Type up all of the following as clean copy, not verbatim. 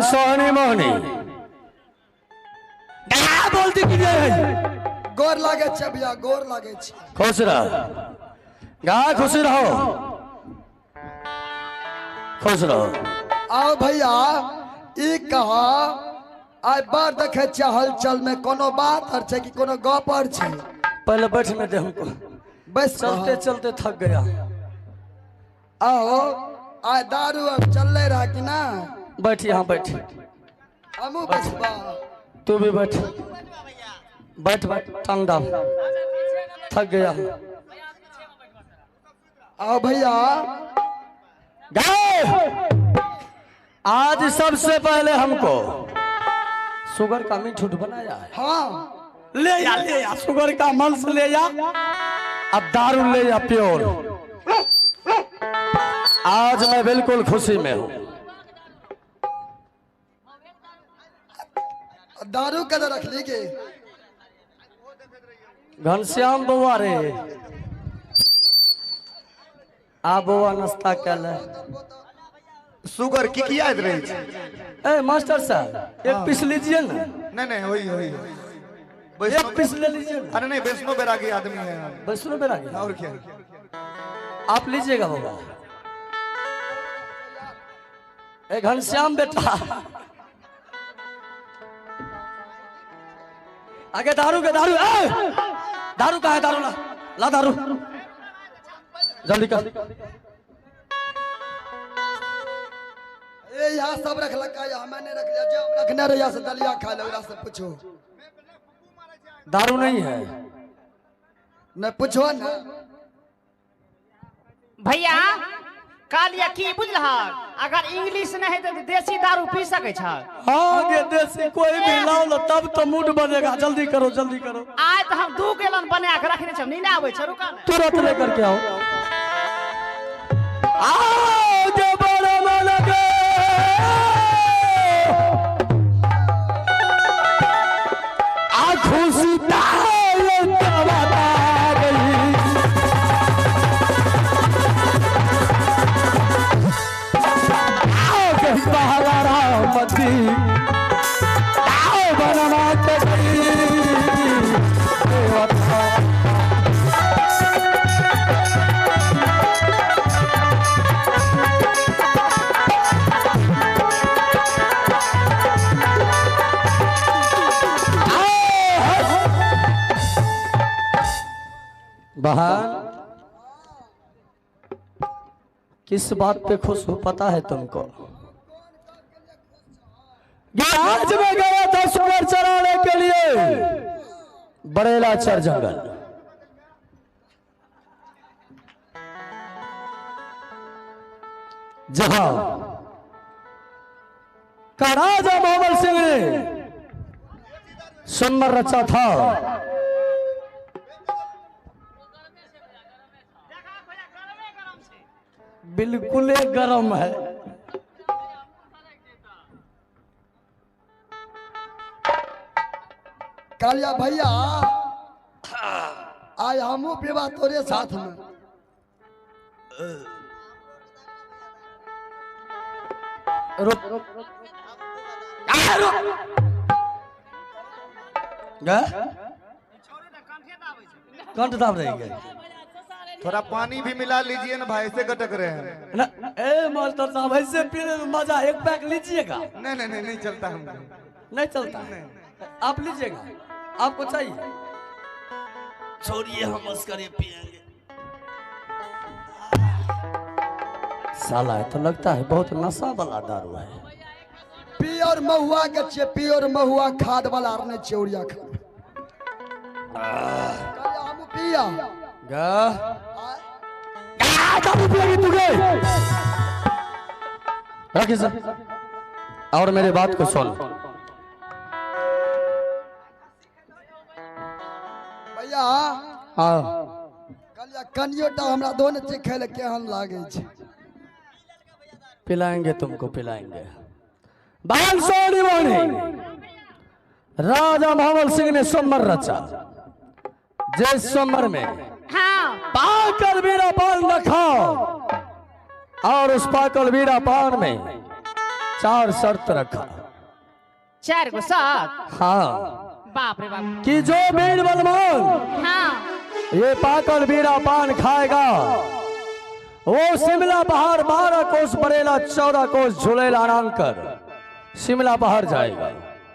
सोहनी मोहनी क्या बोलती की है। गोर लागे छै भैया, गोर लागे छै। खुश रह गा, खुश रहो, खुश रहो। आओ भैया ई कहा आइ बार देखे छियै हलचल में कोनो बात आर छै कि कोनो गप आर छै? पहले बैठने दे हमको, बस चलते चलते थक गया। आओ आइ दारू अब चलले रहा कि ना? बैठ यहाँ बैठ, हमहूँ बैसबा। तू भी बैठ बैठ बैठ, टांग डाल, थक गया। आओ भैया गए। आज सबसे पहले हमको शुगर का मीठ बनाया है। हाँ ले या शुगर का मंस ले जा, अब दारू ले जा प्योर। आज मैं बिल्कुल खुशी में हूँ। दारू कदर रख ली के घनश्याम बउआ रे, आ बउआ नाश्ता कर ले। शुगर की की याद रही छै? ए मास्टर साहब एक पीस लीजिए ना। नहीं नहीं वही वही एक पीस ले लीजिए ना। अरे नहीं, वैष्णो बैरागी आदमी है। वैष्णो बैरागी और क्या आप लीजिएगा बाबा। ए घनश्याम बेटा आगे दारू के दारू, ए दारू कहाँ है? दारू ला ला दारू जल्दी कर। ए यहाँ सब रख लगा, हमें नहीं रख लिया। जो रखने रहे से दलिया खा लो, से पूछो। दारू नहीं है नहीं पूछो ना भैया। कालिया की बुझलह, अगर इंग्लिश नहीं तो देसी दारू पी सके छ। हाँ गे देसी कोई भी लाओ ना तब तो मूड बनेगा। जल्दी करो जल्दी करो। आज तो हम 2 गैलन बना के रखने छ, नहीं आवे छ। रुका ना, तुरंत लेकर के आओ। आओ जो बड़ा लगे आ खुशी ताल बता गई। पहला रामती आओ बनवा के गई देवता। बहन किस बात पे खुश हो पता है तुमको? आज मैं गया था सुअर चराने के लिए बड़ेला चर जंगल। जहां का राजा मोहम्मद सिंह ने सुमर रचा था। बिल्कुल गर्म है। कालिया भैया आज हमू पीबा तोरे साथ में। रुक रुक कंठ दाब रही है। थोड़ा पानी भी मिला लीजिए ना भाई, ऐसे गटक रहे हैं ना। ए मास्टर साहब ऐसे पीने में मजा, एक पैक लीजिएगा। नहीं नहीं नहीं, नहीं चलता हमको। नहीं चलता नहीं। आप लीजिएगा, आपको चाहिए? छोड़िए हम मस्करे पिएंगे। साला है तो लगता है बहुत नशा वाला दारू है। पियर महुआ के छे, पियर महुआ खाद वाला आर नहीं चौड़िया खाद। हम पिया गा दारू पिएगी तू गए। रखिए सर और मेरे बात को सुन। भैया हाँ कलिया कनियोटा हमरा दोन चीज खाय केहन लागे छै। पिलाएंगे तुमको, पिलाएंगे। बाल सोनी मोनी राजा मोहम्मद सिंह ने सोमर रचा, जिस सोमर में हाँ पाकल बीरा पान रखा और उस पाकल बीरा पान में चार शर्त रखा। चार गो शर्त? हाँ। बाप रे बाप। कि जो वीर बलवान हाँ ये पाकल बीड़ा पान खाएगा वो शिमला पहाड़ 12 कोस बरेला 14 कोस झूलेला आराम कर शिमला पहाड़ जाएगा।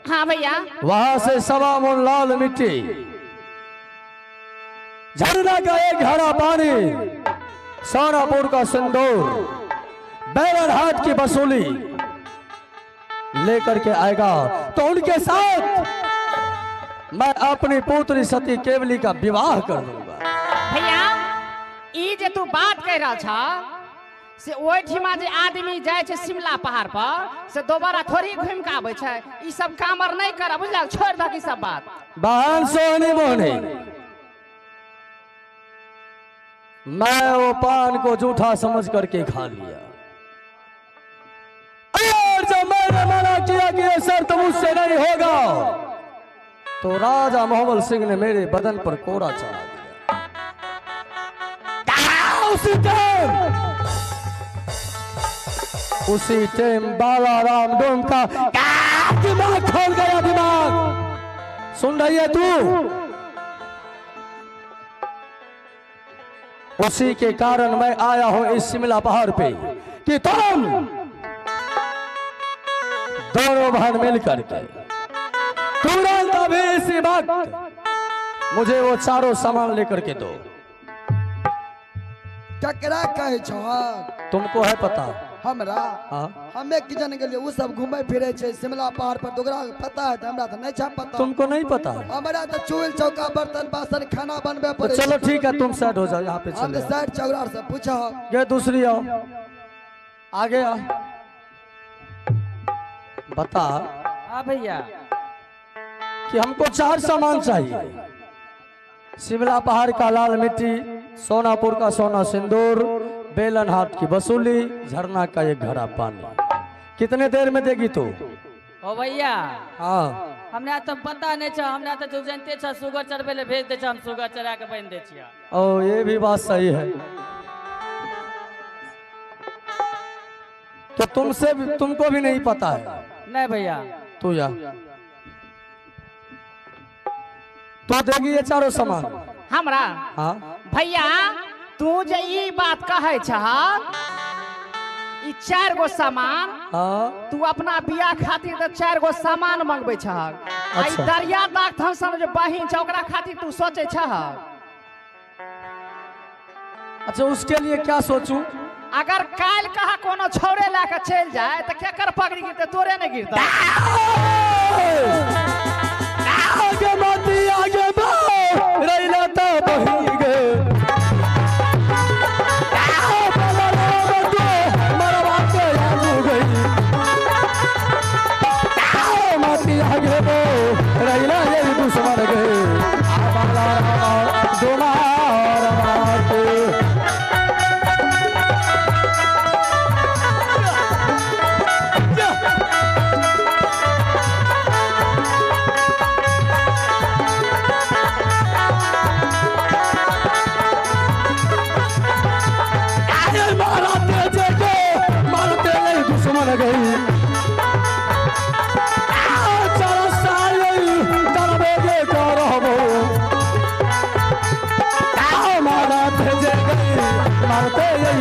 हाँ भैया। वहां से 1.25 मन लाल मिट्टी, झरना का एक घड़ा पानी, सोनापुर का सिंदूर, बैरनहाट की वसूली लेकर के आएगा तो उनके साथ मैं अपनी पुत्री सती केवली का विवाह कर दूंगा। भैया ई जे तू बात कह रहा छा से ओहिठिमा जे आदमी जाय छै शिमला पहाड़ पर से दोबारा थोड़ी घूम के आबै छै। ई सब काम आर नहीं कर, बुझल? छोड़ दक ई सब बात। बहन सोहनी मोहनी, मैं वो पान को झूठा समझ करके खा लिया और जब मैंने मना किया कि ये शर्त मुझसे नहीं होगा तो राजा मोहम्मद सिंह ने मेरे बदन पर कोड़ा चढ़ा दिया। उसी टाइम बाला राम डोम का दिमाग खोल गया। दिमाग सुन रही है तू? उसी के कारण मैं आया हूं इस शिमला पहाड़ पे कि तुम दोनों बहन मिलकर के तुरंत अभी इसी वक्त मुझे वो चारों सामान लेकर के दो। ककरा कहे छो? तुमको है पता? हमरा? हाँ। हमें की जान गेलिए वो सब घूमे फिरे छे शिमला पहाड़ पर, तो ओकरा पता है? हमरा तो नहीं छा पता। तुमको नहीं पता? हमरा तो चूल चौका बर्तन बासन खाना बनबे पड़े। तो चलो ठीक है, तुम साइड हो जाओ, यहाँ पे हम चले। साइड चौरा से पूछो। ये दूसरी आओ, आगे आओ, बता। हाँ भैया। कि हमको चार सामान चाहिए, शिमला पहाड़ का लाल मिट्टी, सोनापुर का सोना सिंदूर, बेलनहाट की वसूली, झरना का एक घड़ा पानी। कितने देर में देगी तू? ओ भैया। हाँ। हमरा तो पता नहीं छा, हमरा तो जो जानते छा सुगर चढ़बे ले भेज दे छा, हम सुगर चढ़ा के बन दे छिया। ओ ये भी बात सही है। तो तुमसे भी, तुमको भी नहीं पता है? नहीं भैया। तू जा, तो देगी ये चारों सामान हमरा? हाँ भैया तू जे ई बात कहे छह, ई चार गो सामान। हाँ। तू अपना बियाह खातिर तो चार गो सामान मंगबे छह। अच्छा। आई दरिया दाग थन जे बहिन छ ओकरा खातिर तू सोचे छह? अच्छा उसके लिए क्या सोचूं? अगर काल कहा कोनो छौरे ला के चल जाए तो केकर पगड़ी गिरते? तोरे नहीं गिरता। आगे मोती आगे बढ़ रैला तो बही गे मोती आगे बढ़ रैला ये दुश्मन गे आबाला दुमार माते।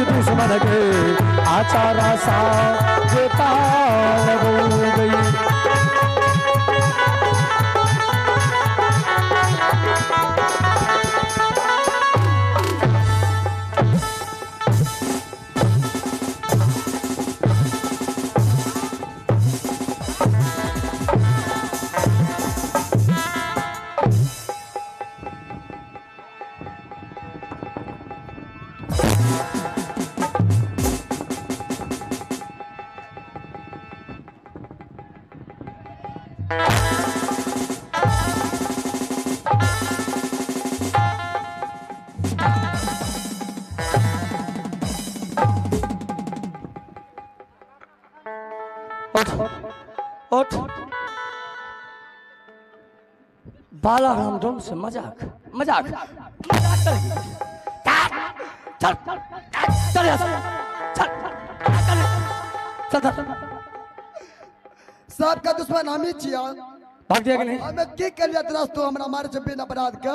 दुश्मन के आचारा सा गई। उठ बाला राम डोम से मजाक मजाक मजाक कर। चल चल चल चल चल चल। सबके दुश्मन हम ही छियै। भाग दिया कि नहीं? हमें की केलियै तोरा तू हमरा मारै छै बिना अपराध के?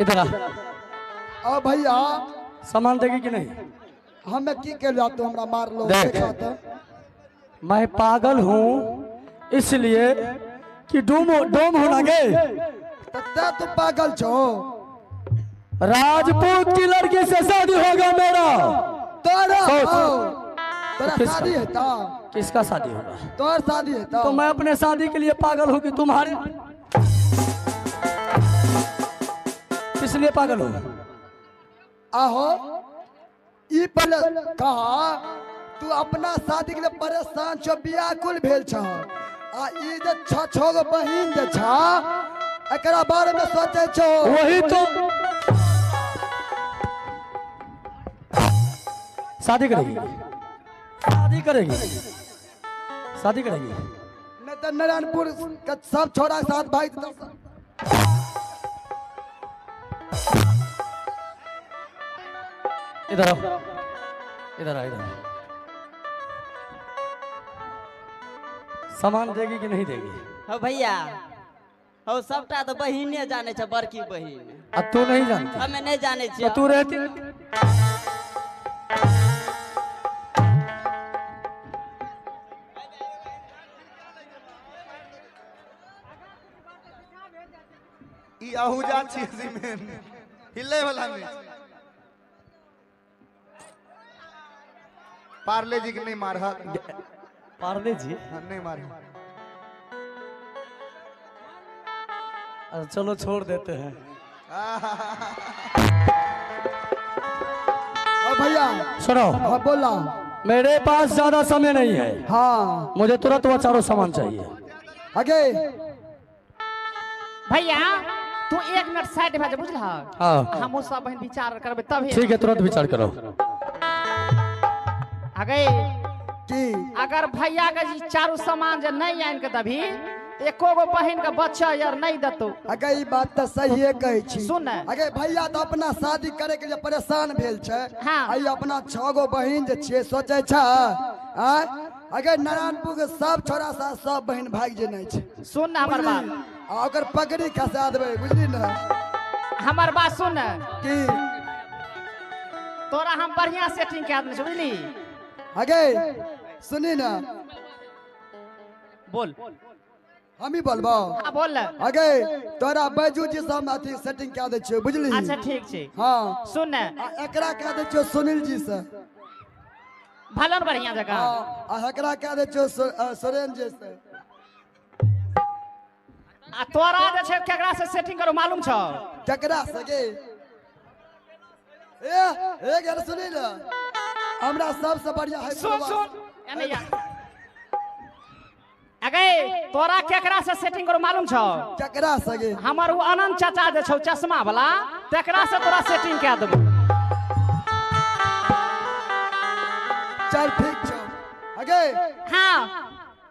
इधर आ। आ भैया सामान देगी कि नहीं? हमें की केलियै तू हमरा मारलो? देख। मैं पागल हूँ इसलिए कि डोम डोम होना गए। तब तू पागल छो। राजपूत की लड़की से शादी होगा मेरा। तोरा सोच। तोरा किसका? शादी है ता? किसका शादी होगा? तोर शादी है ता? तो मैं अपने शादी के लिए पागल हूँ कि तुम्हारे? किस लिए पागल हूँ? आहो ई पहले कहा तू अपना शादी के लिए परेशान छो, व्याकुल भेल छ। आ ई जे छ छ गो बहिन जे छ एकरा बारे में सोचे छो। वही तो शादी करेगी, शादी करेगी, शादी करेगी। नहीं तो नारायणपुर के सब छोरा साथ भाई इधर आओ, इधर आओ, इधर आओ। सामान देगी कि नहीं देगी? हो भैया हो सबटा तो बहिने जाने छै, बड़की बहिन। अब तू नहीं जानती? हमें नहीं जाने तो छियै। तू रहती ई आहूजा छी सीमेंट हिले वाला नहीं। पार्ले जी के नहीं मारहक। पार्ले जी? हाँ, नहीं मारे। अच्छा चलो छोड़ देते हैं। ओ भैया सुनो। हाँ बोला। मेरे पास ज्यादा समय नहीं है। हाँ मुझे तुरंत वो चारों सामान चाहिए। आगे भैया तू एक मिनट साइड भए जा बुझलह? हाँ हमहूँ सब बहिन विचार करबै तभी। ठीक है, तुरंत विचार करो। अगे की अगर भैया के जी चारू सामान जे नहीं आनि के देबही तऽ एको गो बहिन के बच्चा यार नहीं देतौ। अगे ई बात तो सहिए कहै छी। सुन। अगे भैया तो अपना शादी करे के लिए परेशान भेल छै। हाँ। आई अपना 6 गो बहिन जे छियै सोचै छै आय अगे नारायणपुर के सब छोरा साथ सब बहिन भागि जेनाइ छै। सुन ना हमर बात। आ ओकर पगड़ी खसा देबै बुझली ना? हमर बात सुन। की तोरा हम बढ़िया सेटिंग कए देने छी बुझली? अगे सुनी ना। बोल। हम ही बोलबो? हाँ बोल। अगे तोरा बैजू जी से हम अथी सेटिंग कए दै छियै बुझली? अच्छा ठीक छै। हाँ सुन। आ एकरा कए दै छियै सुनील जी से। भलन बढ़िया जगह। हाँ आ एकरा कए दै छियै सुरेन जी से। आ तोरा जे छै केकरा से सेटिंग करो मालूम छौ? केकरा से गे? ए ए यार सुनी ना हमरा सबसे बढ़िया है। सुन सुन एने या। अगे तोरा केकरा से सेटिंग करो मालूम छौ? केकरा से गे? हमर उ आनंद चाचा जे छौ चश्मा वाला तेकरा से तोरा सेटिंग कए देबौ। चल ठीक छौ। अगे हाँ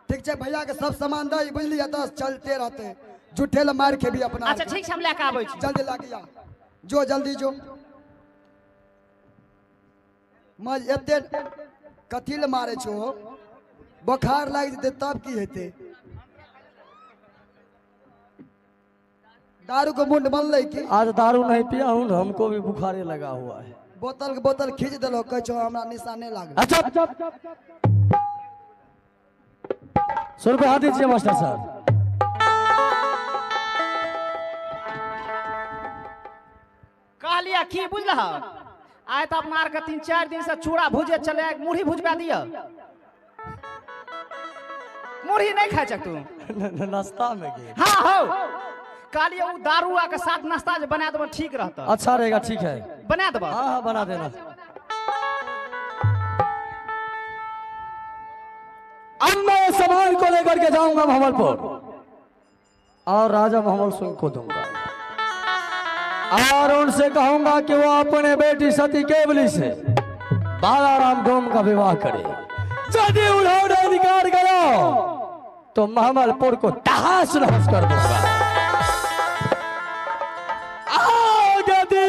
ठीक छै भैया के सब सामान दई बुझली? तो चलते रहते झूठे ल मार के भी अपना। अच्छा ठीक छै हम लए के आबै छी। जल्दी लागी आ जो जल्दी जो। मज एते कथी ल मारे छो? बोखार लागि जेतै तब की हेतै? दारू के मुंड बनलै की? आज दारू नहीं पिया हूँ, हमको भी बुखारे लगा हुआ है। बोतल के बोतल खींच देलो, कहै छो हमरा निशा नहीं लागल। अच्छा 100 रुपया हाथ दीजिए मास्टर साहब। कहलिया की बुझलह? आइ तऽ अपना आरके 3-4 दिन से चूड़ा भुजे चले, मुरही भुजबा दिअ। मुरही नहीं खाइ छक तू? नाश्ता में गए। हाँ हो कहलिए उ दारू के साथ नाश्ता जे बना देबो ठीक रहता। अच्छा रहेगा, ठीक है बना देबो। हाँ हाँ बना देना। अब मैं सामान को लेकर के जाऊंगा मोहम्मदपुर और राजा मोहम्मद सिंह को दूंगा और उनसे कहूंगा कि वो अपने बेटी सती केवली से बालाराम डोम का विवाह करे। यदि उन्होंने इनकार करो तो मोहम्मदपुर को तहस नहस कर दूंगा। आओ गति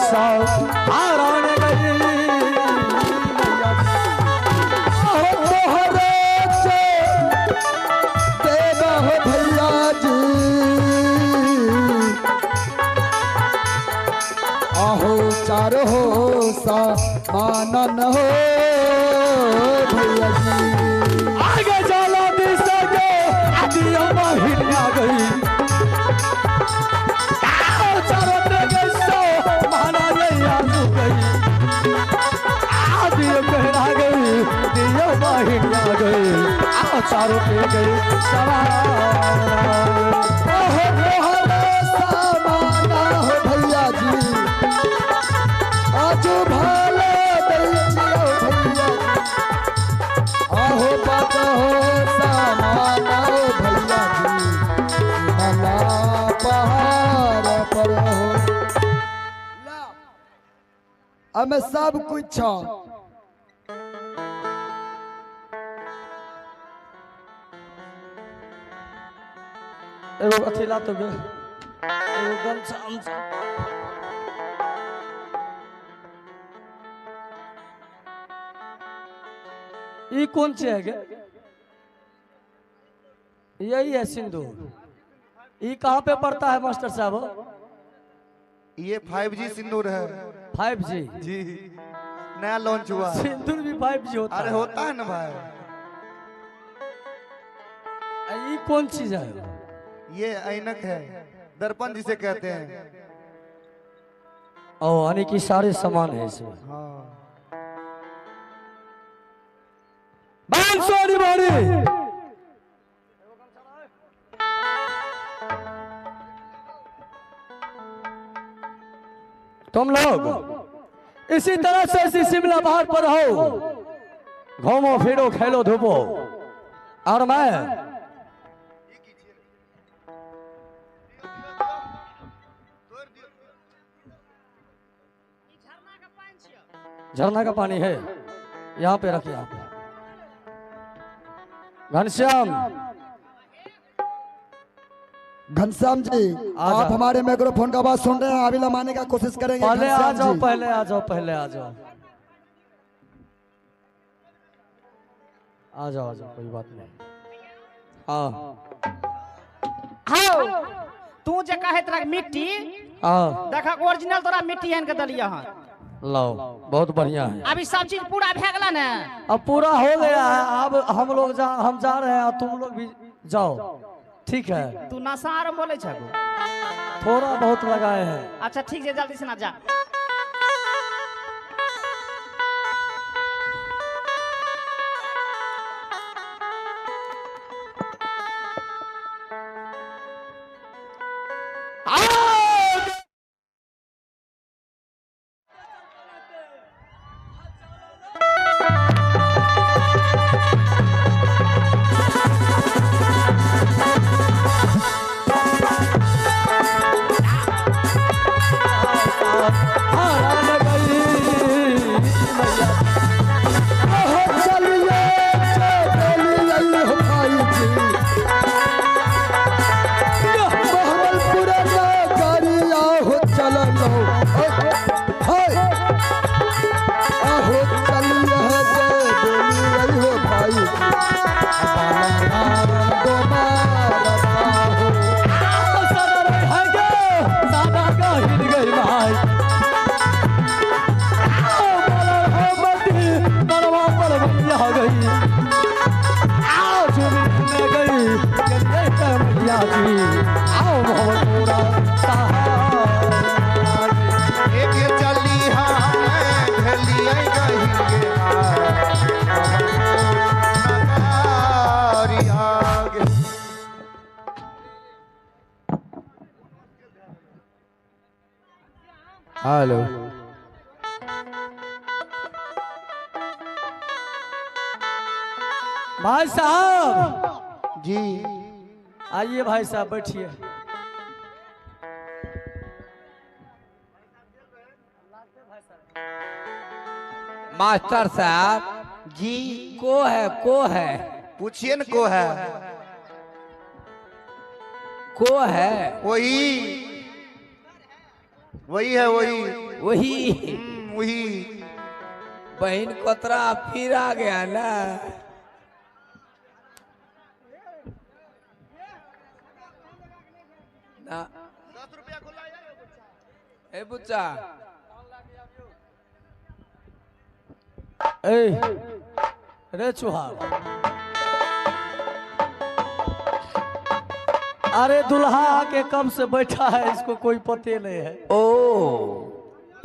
सहारा गई मैया। आहो तोहरे से देवा हो भैया जी, आहो चार हो सा मानन हो भैया जी। आगे जाला दिशा के दिया महिला गई, आओ चारों तरफ सो माना गई गई, आ दिया कहना गई दिया महिला गई, आओ चारों पे गई सवार। आहो तोहरे सामाना हो भैया जी, आजू भाले दै छियौ भैया जी, आहो बात हो सामाना हो भैया जी, मला पहाड़ पर हो। हमें सब कुछ छौ। एगो अथी ला तो गे, एगो गमछा अमछा। ई कौन ची है गे? यही है सिंदूर। ई कहाँ पे पड़ता है मास्टर साहब? ये 5G सिंदूर है। 5G जी नया लॉन्च हुआ है। सिंदूर भी 5G होता अरे है। होता है ना भाई। ई कौन चीज है? ये ऐनक है, दर्पण जिसे कहते हैं। ओ यानी कि सारे सामान है इसमें। हाँ। बांसुरी बारी। तुम लोग इसी तरह से इसी शिमला पहाड़ पर हो, घूमो फिरो खेलो धूपो, और मैं झरना का पानी है यहाँ पे रखिए। यहाँ पे घनश्याम, घनश्याम जी आप हमारे माइक्रोफोन का आवाज सुन रहे हैं, अभी लमाने का कोशिश करेंगे। पहले आ जाओ, पहले आ जाओ, पहले आ जाओ, आ जाओ, आ जाओ, कोई बात नहीं। हाँ हाँ तू जे कहत रह मिट्टी, हाँ देखा ओरिजिनल तोरा मिट्टी आन के दलिया हन। लाओ, बहुत बढ़िया है। अभी सब चीज पूरा भे गेला ना? अब पूरा हो गया है। अब हम लोग जा, हम जा रहे हैं और तुम लोग भी जाओ, ठीक है? तू नशा आर बोले छ? थोड़ा बहुत लगाए हैं। अच्छा ठीक है, जल्दी से ना जा। हेलो भाई साहब जी, आइए भाई साहब बैठिए। मास्टर साहब जी को है, को है, पूछिए न, को है, को है, वही वही है, वही। वही वही बहन कोतरा फिर आ गया ना। ना 10 रुपया खुला ए बुच्चा ए रे चुहार, अरे दुल्हा आके कब से बैठा है, इसको कोई पते नहीं है। ओ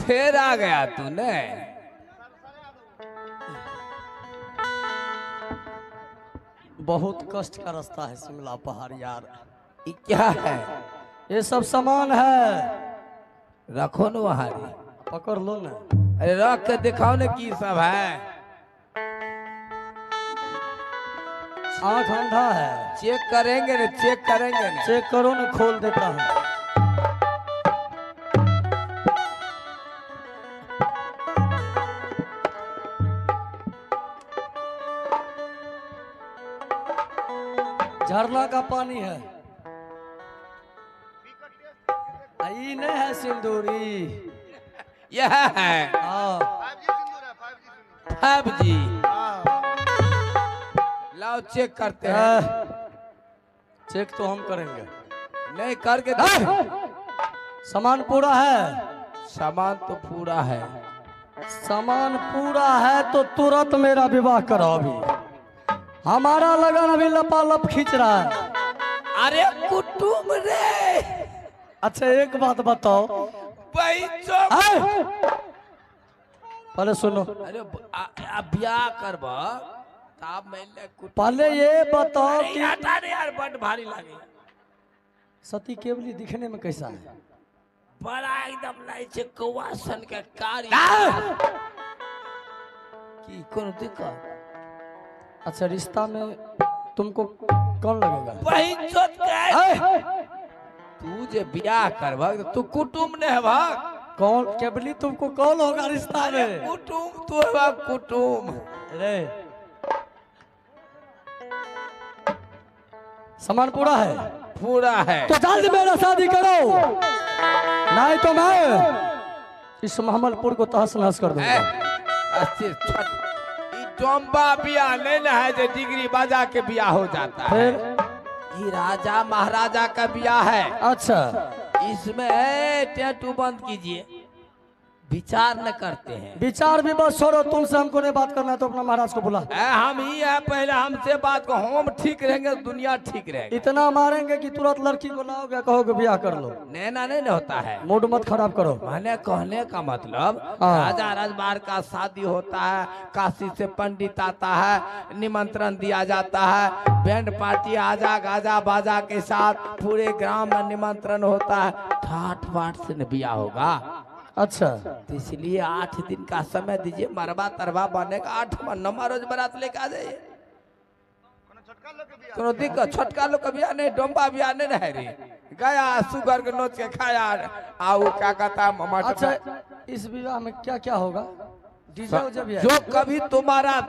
फिर आ गया तू ने। बहुत कष्ट का रास्ता है शिमला पहाड़ यार। ये क्या है? ये सब सामान है, रखो न वहाँ, पकड़ लो ना। अरे रख के दिखाओ ना की सब है। आँख अंधा है। चेक करेंगे ना, चेक करेंगे ना, चेक करो ना, खोल देता हूँ। झरना का पानी है, आई नहीं है सिंदूरी, यह है। हाँ 5G। लाओ चेक करते हैं। चेक तो हम करेंगे। नहीं करके सामान पूरा है। सामान तो पूरा है। सामान पूरा है तो तुरंत मेरा विवाह करो। अभी हमारा लगन अभी लपालप खींच रहा है। अरे कुटुम रे। अच्छा एक बात बताओ पहले सुनो। अरे ब्याह करबा पहले ये बताओ कि यार बड़ भारी लगे। सती केवली दिखने में कैसा है? बड़ा एकदम लाई छे कौआ सन के कारी की कोनो दिक्कत। अच्छा रिश्ता में तुमको कौन लगेगा? बहिन चोत के तू जे ब्याह करबा तू कुटुम ने हबा। कौन केवली तुमको कौन होगा रिश्ता में? कुटुम तू हबा कुटुम। अरे सामान पूरा है? पूरा है तो जल्द मेरा शादी करो, नहीं तो मैं इस महमलपुर को तहस नहस कर दूंगा। बियाह नहीं ना है जो डिग्री बजा के बियाह हो जाता है। ये राजा महाराजा का बियाह है। अच्छा इसमें टैटू बंद कीजिए, विचार न करते हैं। विचार भी बस छोड़ो, तुमसे हमको नहीं बात करना है तो अपना महाराज को बुला। हम ही है पहले, हमसे बात को हम ठीक रहेंगे दुनिया ठीक रहेगी। इतना मारेंगे कि तुरंत लड़की को लाओगे कहोगे ब्याह कर लो। नैना नहीं होता है, मूड मत खराब करो। मैंने कहने का मतलब राजा राजमार का शादी होता है, काशी से पंडित आता है, निमंत्रण दिया जाता है, बैंड पार्टी आजा गाजा बाजा के साथ पूरे ग्राम में निमंत्रण होता है, ठाठ बाट से न ब्याह होगा। अच्छा तो इसलिए 8 दिन का समय दीजिए, मरबा तरबा बनेगा। 8 नवा रोज बारात लेके आ जाइए। कोनो दिक्कत? छोटका लोग का बियाह नहीं, डोम्बा बियाह नहीं रहे रे। गया सुगर के नोच के खाया आओ क्या कहता मामा। अच्छा इस विवाह में क्या क्या होगा? डीजे भी है। जो कभी तुम्हारा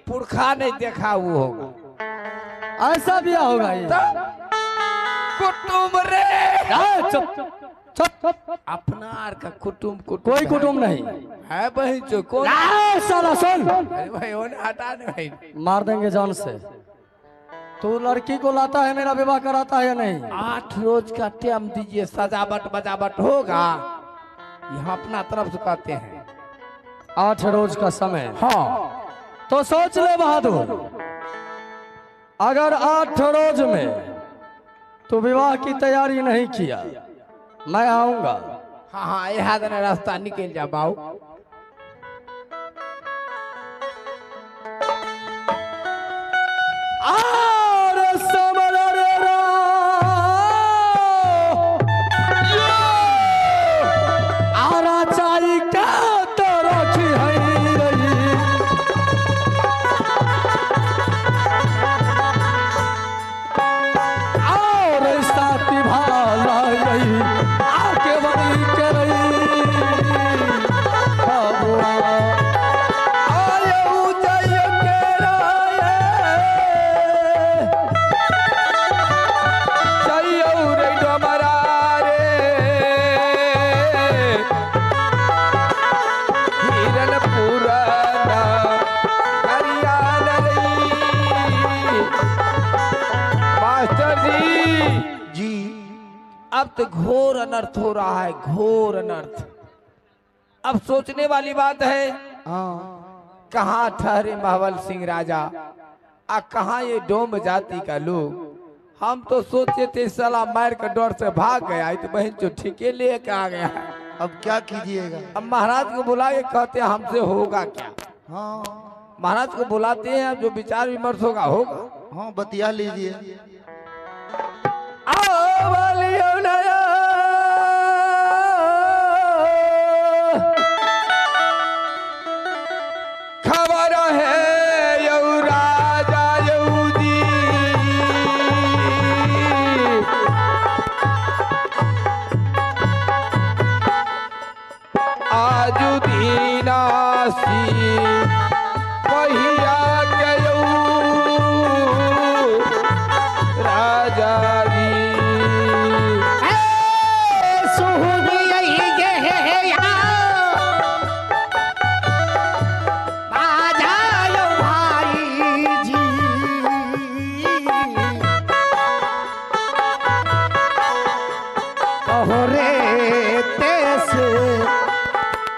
पुरखा नहीं देखा वो होगा, ऐसा बियाह होगा ये। कुटुम्ब रे चुप अपना are का कुटुम्ब कुटुम्ब कोई कुटुम्ब नहीं है बहन जो कौन साला सुन। अरे भाई उन्हें हटा नहीं भाई, मार देंगे जान से। तू लड़की को लाता है मेरा विवाह कराता है या नहीं? 8 रोज का टाइम दीजिए, सजावट बजावट होगा, यहाँ अपना तरफ से कहते हैं। 8 रोज का समय। हाँ तो सोच ले बहादुर, अगर 8 रोज में तू विवाह की तैयारी नहीं किया मैं आऊंगा। हाँ हाँ यहाँ रास्ता निकल जा बाऊ। और समर रे आरा चाई का तो रखी है रही। और साथी भाला रही आके बड़ी के रही। अब तो घोर अनर्थ हो रहा है, घोर अनर्थ। अब सोचने वाली बात है, कहाँ ठहरे महवल सिंह राजा आ कहाँ ये डोम जाति का लोग। हम तो सोचे थे साला मार के डर से भाग गया, तो बहन जो ठीके लेके आ गया है। अब क्या कीजिएगा? अब महाराज को बुला के कहते हैं हमसे होगा क्या? हाँ, महाराज को बुलाते हैं, अब जो विचार विमर्श होगा होगा। हाँ, बतिया लीजिए। आओ वालियो नया खबर है you राजा you जी, आजु दीनासी पहिया गयऊ राजा जी।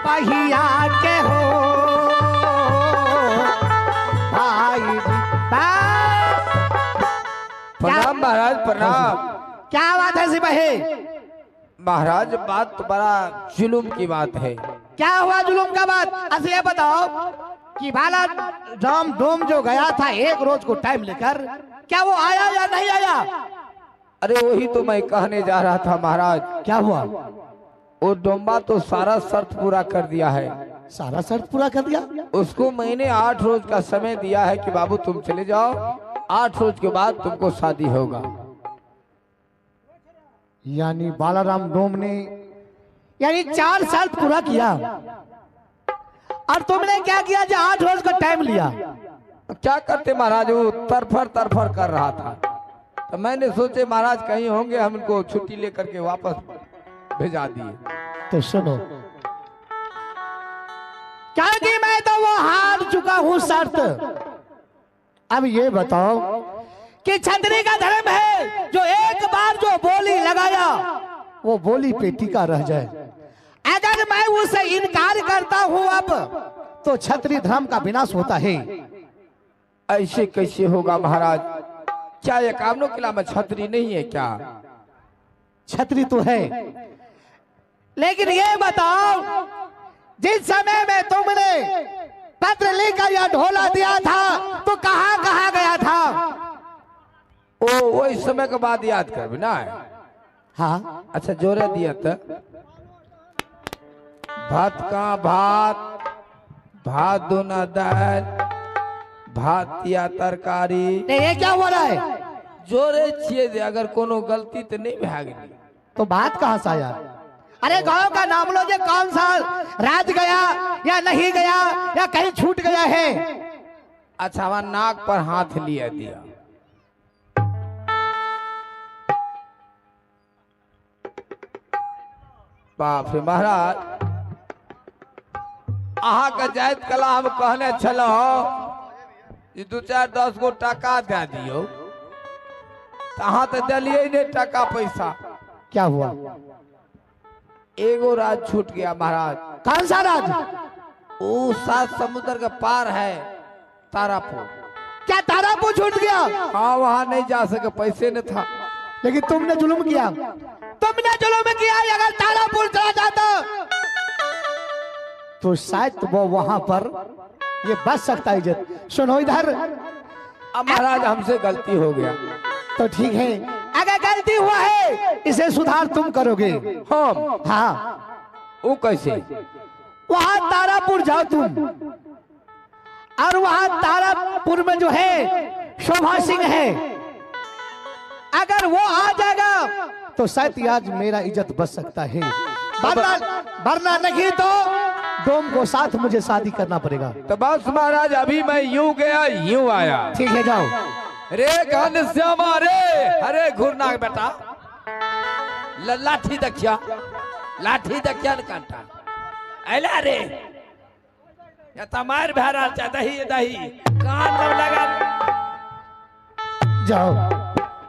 पहिया के हो भाई जी। प्रणाम महाराज, प्रणाम। क्या बात है सिपाही? महाराज बात तो बड़ा जुलुम की बात है। क्या हुआ जुलुम का बात? अच्छा ये बताओ कि बाला राम डोम जो गया था एक रोज को टाइम लेकर, क्या वो आया या नहीं आया? अरे वही तो मैं कहने जा रहा था महाराज। क्या हुआ? वो डोम्बा तो सारा शर्त पूरा कर दिया है। सारा शर्त पूरा कर दिया? उसको मैंने 8 रोज का समय दिया है कि बाबू तुम चले जाओ, 8 रोज के बाद तुमको शादी होगा। यानी बालाराम डोम ने यानी 4 शर्त पूरा किया और तुमने क्या किया जो 8 रोज का टाइम लिया? क्या करते महाराज, वो तरफर तरफर कर रहा था, तो मैंने सोचे महाराज कहीं होंगे, हम इनको छुट्टी लेकर के वापस भेजा दिए। तो सुनो, क्योंकि मैं तो वो हार चुका हूं शर्त। अब ये बताओ कि छतरी का धर्म है जो एक बार जो बोली लगाया वो बोली पे टिका रह जाए। अगर मैं उसे इनकार करता हूं अब तो छतरी धर्म का विनाश होता है। ऐसे कैसे होगा महाराज? क्या ये कामनों किला में छतरी नहीं है क्या? छतरी तो है, लेकिन ये बताओ जिस समय में तुमने पत्र लेकर या ढोला दिया था तो कहाँ कहाँ गया था? ओ वही समय के बाद याद कर ना। हाँ अच्छा, जोरे दिया था भात का भात, भात दोना दाल, भात या तरकारी। ये क्या हो रहा है? जोरे छिए जे अगर कोनो गलती तो नहीं भा गई तो भात कहाँ से आया? अरे गांव का नाम लो, जे कौन सा राज गया या नहीं गया या कहीं छूट गया है। अच्छा, वहां नाक पर हाथ लिया दिया। बाप रे महाराज, अहाँ के जाइत कला हम कहने छलहुँ 2 4 10 गो टाका दे दियौ, अहाँ तो दिलियै नहीं टाका पैसा। क्या हुआ? एगो राज छूट गया महाराज। कौन सा राज? वो 7 समुद्र के पार है तारापुर। क्या तारापुर छूट गया? हाँ, वहाँ नहीं जा सके, पैसे नहीं था। लेकिन तुमने जुल्म किया, तुमने जुल्म किया। अगर तारापुर चला जाता तो शायद वो वहां पर ये बच सकता इज्जत। सुनो इधर, अब महाराज हमसे गलती हो गया। तो ठीक है, अगर गलती हुआ है इसे सुधार तुम करोगे। हम? हाँ। वो कैसे? वहां तारापुर जाओ तुम, और वहां तारापुर में जो है शोभा सिंह है, अगर वो आ जाएगा तो शायद आज मेरा इज्जत बच सकता है, वरना नहीं तो डोम को साथ मुझे शादी करना पड़ेगा। तो बस महाराज अभी मैं यूं गया यूं आया। ठीक है जाओ। रे घनश्यामा रे, अरे घुरना बेटा, लाठी दखिया, लाठी दखिया न कांटा ऐला रे, या तमार भरा रहल छै दही दही कान में लगा। जाओ।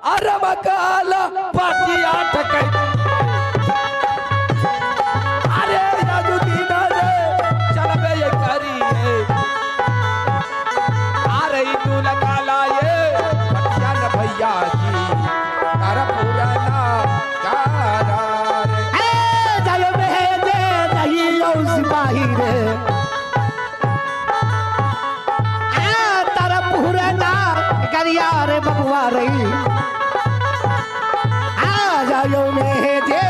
अरे मकाला पाटिया ठकै अरे राजू दीना रे चलबे ये करिए अरे तू लगा लाए पटिया न भैया जी तारा पुराना गारा रे ए जायो भेजे जाइयो सिपाही रे ए तारा पुराना गरिया रे बबुआ रे आ जायो भेजे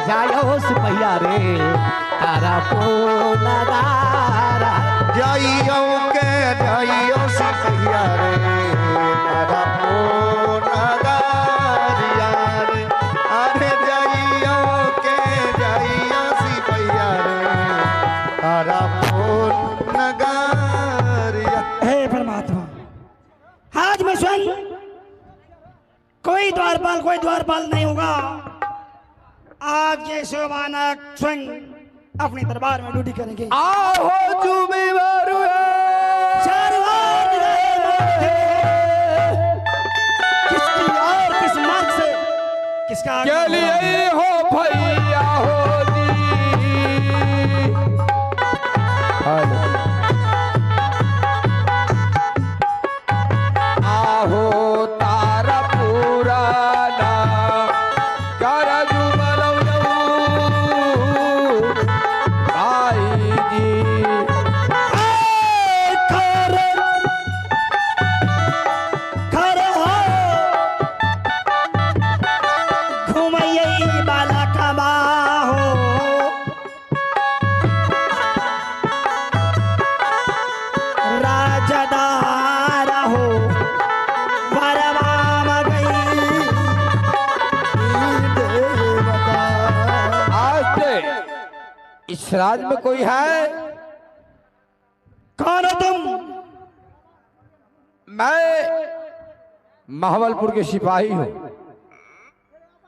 जायो सिपहिया रे तारा पुराना गारा जाइयो के जाइयो सिपहिया रे तारा पुराना रे अरे जाइयो के जाइयो सिपहिया रे तारा पुनगारिया। हे परमात्मा, आज मैं स्वयं कोई द्वारपाल नहीं होगा। आज ये शोभानक स्वयं अपने दरबार में ड्यूटी करेंगे। आहो जुबी बारुए किसकी और किस मार्ग से किसका के लिए हो भैया हो जी। आहो तारा पुराना भाई जी खर खर हो घुमैये बाला कमा हो राजदार हो वरवाम गई। आज से इस राज में कोई है? कौन हो तुम? मैं महाबलपुर के सिपाही हूँ।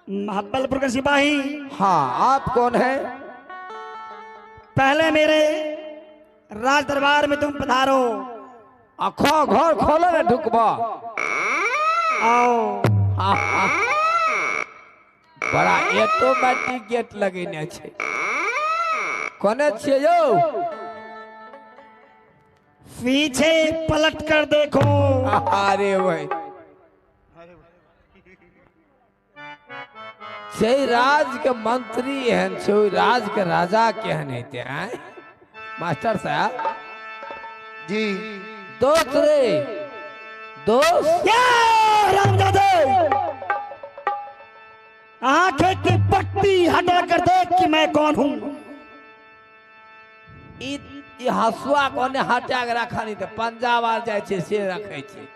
महाबलपुर के सिपाही? हाँ, आप कौन हैं? पहले मेरे राज दरबार में तुम पधारो। आखो घर खोलो ना ढुकबा। आओ। बड़ा ऑटोमेटिक गेट लगेने छे। कोने छियै यौ? पीछे पलट कर देखो। अरे भाई छै राज के मंत्री एहन छै, ओहि राज के राजा केहन हेतै? आँय मास्टर साहब जी। दोस्त रे दोस्त, रामदादे आंखें की पट्टी हटा कर देख कि मैं कौन हूँ। ई हसुआ कोने हटा के राखा नहीं तो पंजाब आ जाए छे से रखे छे।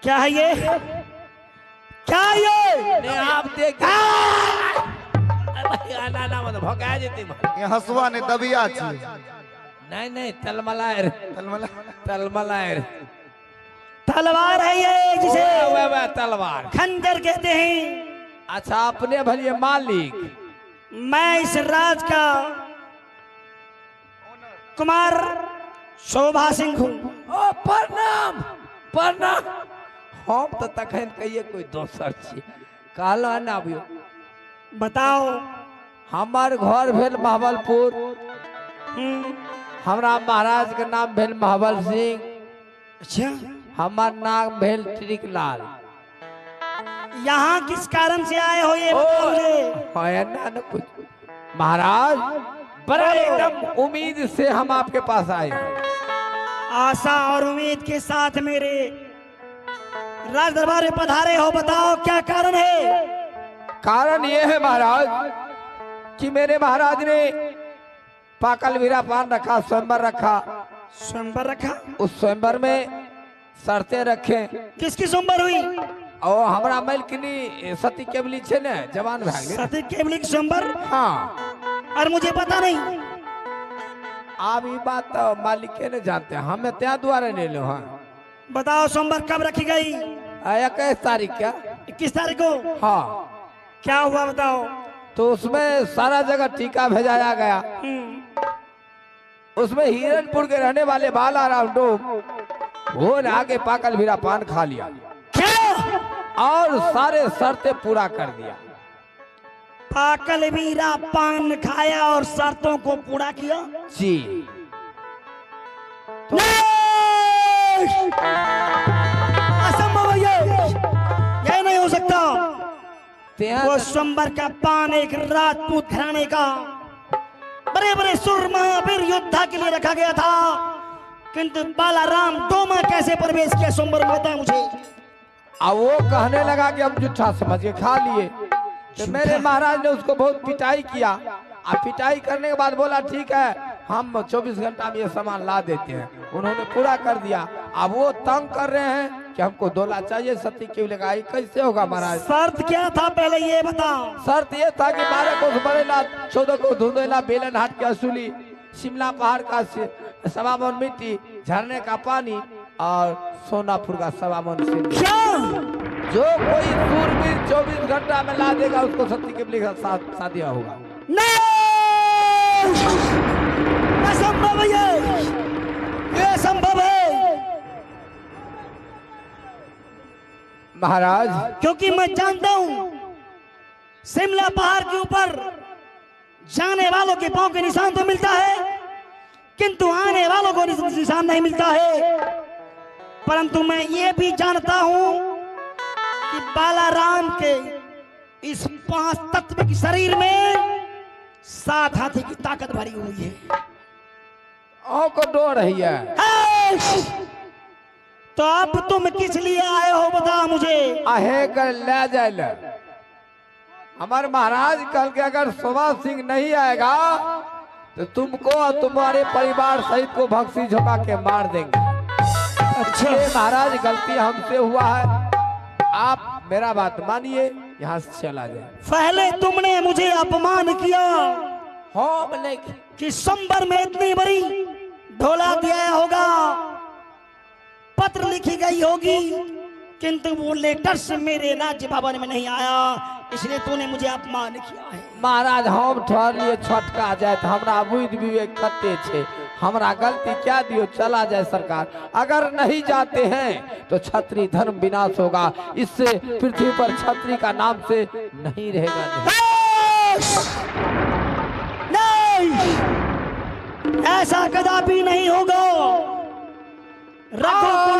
क्या है ये? क्या ये? ने आप देख ना ना मत भगा जेते। ये हसुआ ने दबिया छी। नहीं नहीं तलमलाय रे, तलमला तलमलाय रे, तलवार है ये जिसे वे वे तलवार खंजर कहते हैं। अच्छा अपने भलिए मालिक? मैं इस राज का कुमार शोभा सिंह हूँ। ओ प्रणाम प्रणाम। हम तो तखन कहिए कोई दोसर छी, कहलो ना अबियो। बताओ। हमार घर भेल महाबलपुर। हमरा महाराज के नाम भेल महाबल सिंह। अच्छा। हमार नाम भेल त्रिकलाल। यहाँ किस कारण से आए हो ये बताओ मुझे। हाँ ना ना कुछ महाराज, बड़ा एकदम उम्मीद से हम आपके पास आए हैं। आशा और उम्मीद के साथ मेरे राज दरबार में पधारे हो, बताओ क्या कारण है? कारण ये है महाराज कि मेरे महाराज ने पाकल वीरा पान रखा, स्वयंवर रखा। स्वयंवर रखा? उस स्वयंवर में शर्तें रखे। किसकी स्वयंवर हुई? और हमारा मलकिनी सती केवली छे ने, जवान भाग सती केवली की स्वयंवर? हाँ। और मुझे पता नहीं। आप ये बात तो मालिक ने जानते हैं, हमें त्या द्वारा ले लो। हाँ बताओ स्वयंवर कब रखी गई? 21 तारीख। क्या 21 तारीख को? हाँ। क्या हुआ बताओ? तो उसमें सारा जगह टीका भेजाया गया। उसमें हिरनपुर के रहने वाले बालाराम डोम वो ने आके पाकल भीरा पान खा लिया। क्या? और सारे शर्तें पूरा कर दिया। पाकल वीरा पान खाया और शर्तों को पूरा किया जी। तो असंभव है, ये नहीं हो सकता। वो स्वयंवर का पान एक राजपूत घराने का बड़े बड़े सुर महावीर योद्धा के लिए रखा गया था, किंतु बालाराम डोमा कैसे प्रवेश किया स्वयंवर में, बताया मुझे। अब वो कहने लगा कि हम झूठा समझ के खा लिए, तो मेरे महाराज ने उसको बहुत पिटाई किया। और पिटाई करने के बाद बोला ठीक है हम 24 घंटा में ये सामान ला देते हैं। उन्होंने पूरा कर दिया। अब वो तंग कर रहे हैं कि हमको डोला चाहिए। सती क्यों लगाई, कैसे होगा महाराज? शर्त क्या था पहले ये बताओ। शर्त ये था कि 12 को बरेला, 14 को धुंधेला, बेलन हाट की असुली, शिमला पहाड़ का 1.25 मन मिट्टी, झरने का पानी और सोनापुर का 1.25 मन सिंदूर। जो कोई सूरवीर 24 घंटा में ला देगा उसको सती के साथ शादी होगा। नहीं, असंभव है, ये असंभव है महाराज, क्योंकि मैं जानता हूं शिमला पहाड़ के ऊपर जाने वालों के पांव के निशान तो मिलता है, किंतु आने वालों को निशान नहीं मिलता है। परंतु मैं ये भी जानता हूं कि बालाराम के इस 5 तत्व के शरीर में 7 हाथी की ताकत भरी हुई है। को डर रही है। तो अब तुम किस लिए आए हो बता मुझे। आहे कर ले जाए हमारे महाराज कल के अगर शोभा सिंह नहीं आएगा तो तुमको और तुम्हारे परिवार सहित को भक्सी झोंका के मार देंगे। अच्छा महाराज गलती हमसे हुआ है, आप मेरा बात मानिए, यहाँ से चला जाए। पहले तुमने मुझे अपमान किया हम नहीं कि संबर में इतनी बड़ी ढोला दिया होगा, पत्र लिखी गई होगी, किंतु वो लेटर्स मेरे राज्य भवन में नहीं आया, इसलिए तूने मुझे अपमान किया है। महाराज हम ठहर छटका जाए तो हमरा बुद्धि विवेक कते छे, हमरा गलती क्या दियो, चला जाए सरकार। अगर नहीं जाते हैं तो क्षत्रिय धर्म विनाश होगा, इससे पृथ्वी पर क्षत्रिय का नाम से नहीं रहेगा। नहीं, नहीं, ऐसा कदापि नहीं होगा। रघुकुल